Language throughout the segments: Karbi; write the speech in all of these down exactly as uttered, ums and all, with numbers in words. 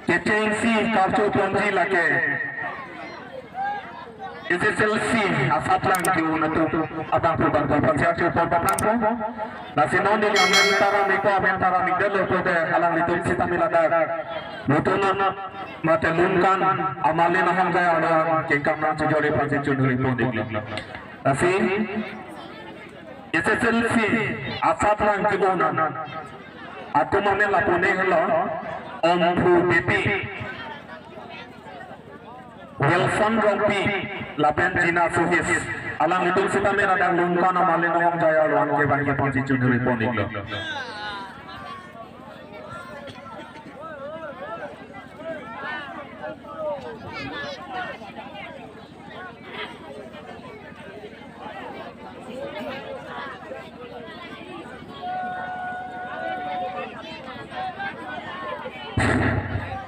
Kechengsi karcho ponji lake S S L C asatlang ke-un atum abangphu abangphi aphansi archo pon paprangpo. Lasi non neli amen taram ikpo, amen taram ikdetlo pulote alanglitum sitame ladak Lotun mate Lungkan Amalin Ahongjai arlo an kengkam nangchejor-i aphansi chonghir pon iklo. Lasi S S L C asatlang ke-un atum amen lapu-an helo Omphu Beypi, Wilson Rongpi lapen Jina Suhis. Alanglitum sitame ladak Lungkan Amalin Ahongjai arlo an kevang-i aphansi chonghir pon iklo.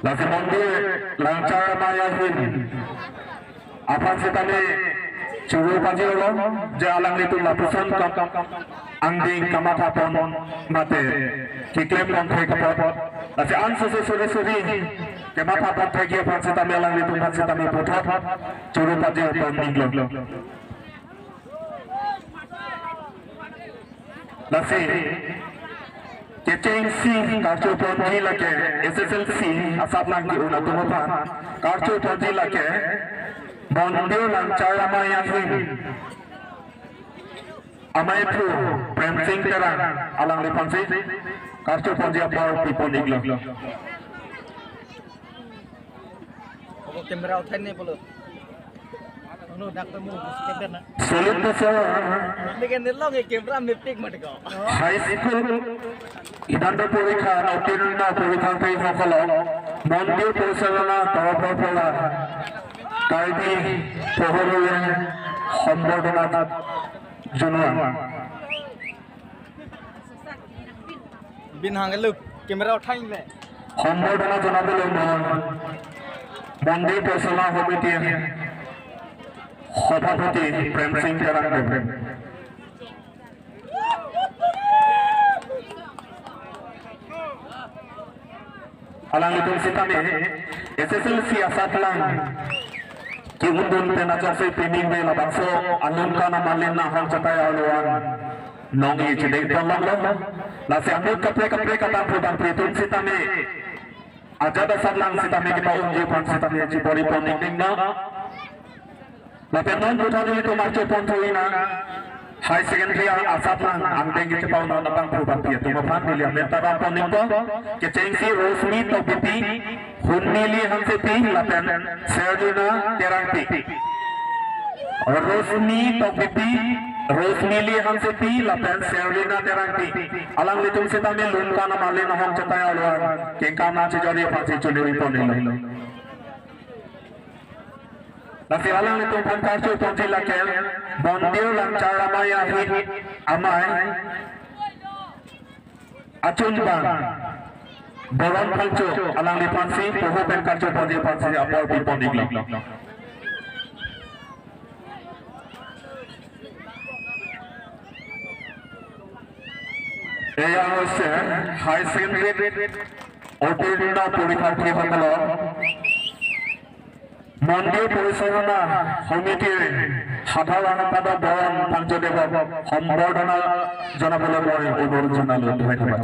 Lasi Mondir Langchar Amei ahin aphan sitame choro pajirlo, je alanglitum lapuson kam angdeng kamatha pon mate keklem pon thek apot. Lasi an sose suri suri kematha pon thekji aphan sitame alanglitum aphan sitame puthot choro pajir pon iklo. Lasi kechengsi karcho ponji lake S S L C asatlang ke-un atum aphan karcho ponji lake Mondir Langchar Amei ahin ameiphu Premsing Terang, alangliphansi karcho ponji apor pi pon iklo. Obo camera uthai ne pulo. Ano dak temu skeder na. Solid to sir. Ini kan nilong ya camera mepik mati ko. High school idando porikha, utirno porikha pe hokolo Mondir Porichalona Toropor Pola Karbi Pohoruye Hombordona Junua. Bin hang lu camera uthai le. Hombordona jona bolo Mon Mondir Porichalona Committee Sabhapati Premsing Terang Deb. Alanglitum sitame S S L C asatlang ke-undun pen ajoksi pining ve labangso Lungkan Amalin Ahongchatai arlo an nong-i chedeng pon longlo. Lasi amut kaprek kaprek abangphu abangphi atum sitame ajat asatlang sitame kepa-unji aphan sitame chibor-i pon ning ning na. Lapen non puthot nelitum archo pon thu-i nang high secondary asatlang angdeng kechepa-un abangphu abangphi atum aphan neli amen taram pon ningpo. Kechengsi Rosmi Tokbipi, Hunmili Hansepi lapen Serlina Terangpi. Rosmi Tokbipi, Rosmili Hansepi lapen Serlina Terangpi. Alanglitum sitame Lungkan Amalin Ahongchatai arlo an kengkam nangchejor-i aphansi chonghir pon iklo. Lasi alanglitum aphan karcho ponji lake Mondir Langchar Amei ahin amei achunbang Boron Phangcho, alangliphansi poho pen karcho ponji aphansi apor pi pon iklo. এয়া হৈছে high secondary উত্তীৰ্ণ পৰীক্ষাৰ্থীসকলক মন্দিৰ পৰিচালনা সমিতিৰ সাধাৰণ সম্পাদক বৰণ পাঞ্চদেৱক সম্বৰ্ধনা জনাবলৈ মই অনুৰোধ জনালোঁ। ধন্যবাদ।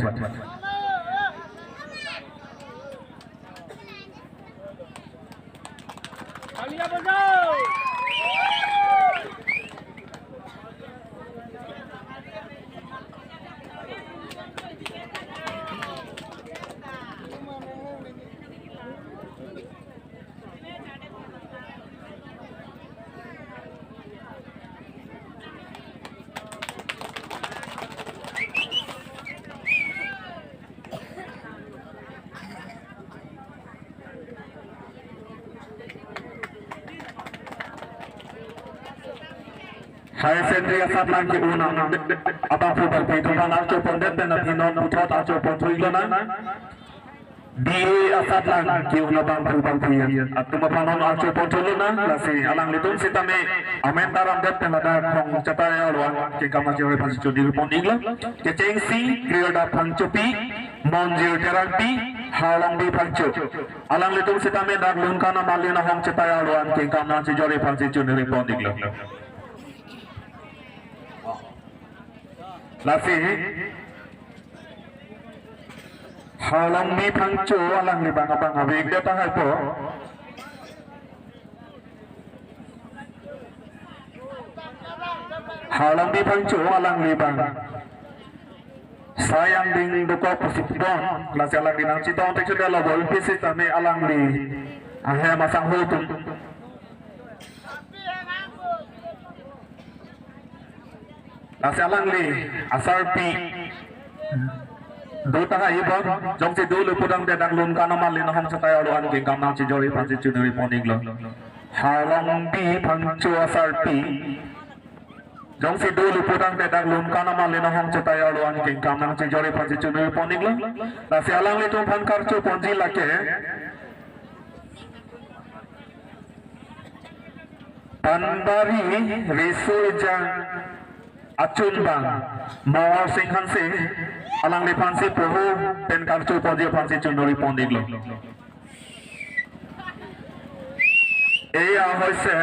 Higher secondary asatlang ke-un abangphu abangphi atum aphan archo pondet pen aphi non puthot archo ponthu lonang. D A asatlang ke-un abangphu abangphi atum aphan non archo ponthu lonang. Lasi alanglitum sitame amen taramdet pen ladak Hongchatai arlo an kengkam nangchejor-i aphansi chonghir pon iklo. Kechengsi Kriyoda Phangchopi, Monjir Terangpi, Harlongbi Phangcho. Alanglitum sitame dak Lunkan Amarli Nahong Chetai arlo an kengkam nangchijor aphansi choningri pon-iklo. Lasi Harlongbi Phangcho alangli abang abang ave-ik det tahai po. Harlongbi Phangcho alangli abang sai angdeng dokok pusi pon, lasi alangli nangchetong thekchedetlo, bol pisi tame alangli ahem asangho atum. Lasi alangli asarpi do tahai bon, jongsi dolo pudamte dak Lunkan Amarli Nahong Chetai arlo an kengkam nangchijor aphansi choningri pon-iklo. Harlongbi Phangcho asarpi, jongsi dolo pudamte dak Lunkan Amarli Nahong Chetai arlo an kengkam nangchijor aphansi choningri pon-iklo. Lasi alanglitum aphan karcho ponji lake Panbari Riso Ejang achunbang Mawar Sing Hanse, alangliphansi poho pen karcho ponji aphansi choningri pon-iklo. এয়া হৈছে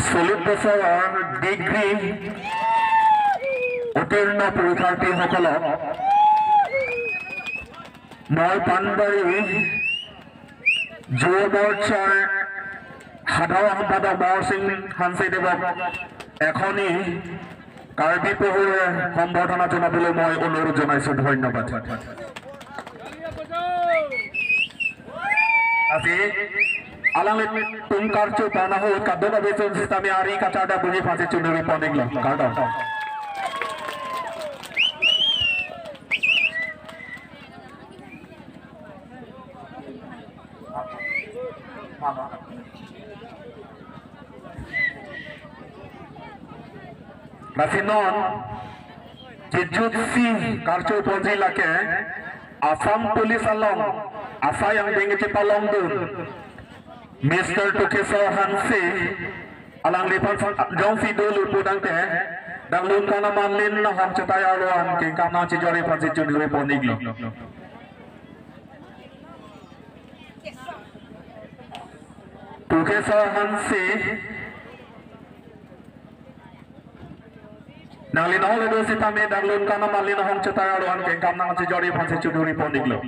চলিত বছৰৰ ডিগ্ৰী উত্তীৰ্ণ পৰীক্ষাৰ্থীসকলক মই পানবাৰী যুৱ মৰ্চাৰ সাধাৰণ সম্পাদক মহৰ সিং হানচেদেৱক এখনি কাৰ্বি পহুৱে সম্বৰ্ধনা জনাবলৈ মই অনুৰোধ জনাইছো। ধন্যবাদ। Lasi alanglitum karcho pon ahut kadokave atum sitame ari kacharda buji aphansi choningri pon-iklo. Kardom. Lasi non kejutsi karcho ponji lake Assam Police along asai angdeng kachepalongdun Mister Tukeswar Hanse, alangliphan jongsi dolo pudamte dak Lunkan Amarli Nahong Chetai arlo an kengkam nangchijor aphansi choningri pon-iklo. Tukeswar Hanse, nangli nahok le do sitame dak Lunkan Amarli Nahong Chetai arlo an kengkam nangchijor aphansi choningri pon-iklo.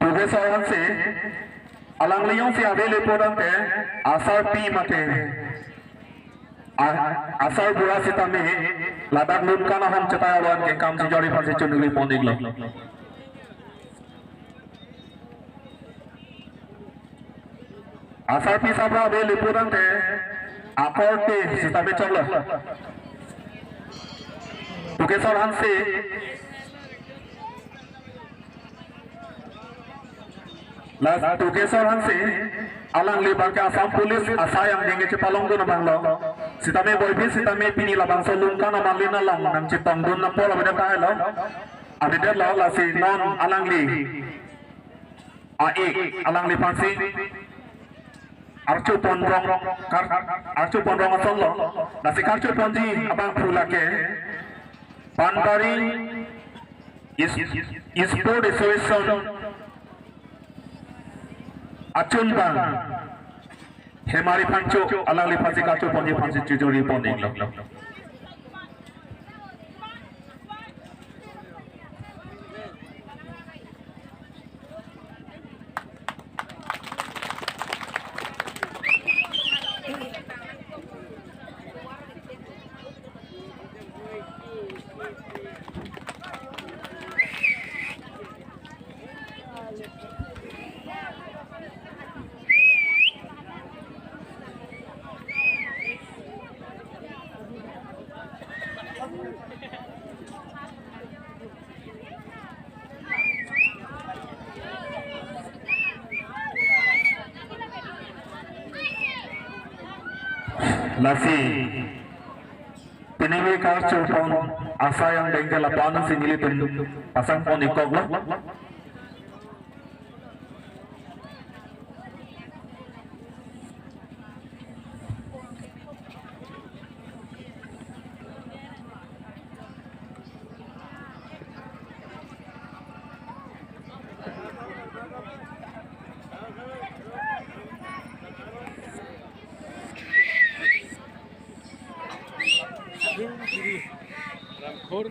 Tukeswar Hanse, alangli jongsi ave le pudamte asarpi mate a-, asarbura sitame ladak Lunkan Nahong Chetai arlo an kengkam chijor aphansi choningri pon-iklo. Asarpi asarbura ave le pudamte akorte sitame choklo. Tukeswar Hanse, lasi Tukeswar Hanse, alangli abangke Assam Police asai angdeng kachepalongdun abanglo. Sitame boibi sitame pini labangso Lunkan Amarli along nangchetongdun apor avedet tahai lo. Avedetlo, lasi non alangli a-ik alangliphansi archo pon rong, kar-, archo pon rong asonlo. Lasi karcho ponji abangphu lake Panbari Is-, Sport Association achunbang Hemari Phangcho, alangliphansi karcho ponji aphansi choningri pon-iklo. Lasi pini karcho pon asai angdeng ke lapu-an si nelitum pasang pon-ikkoklo. Kiri, Ramkhor,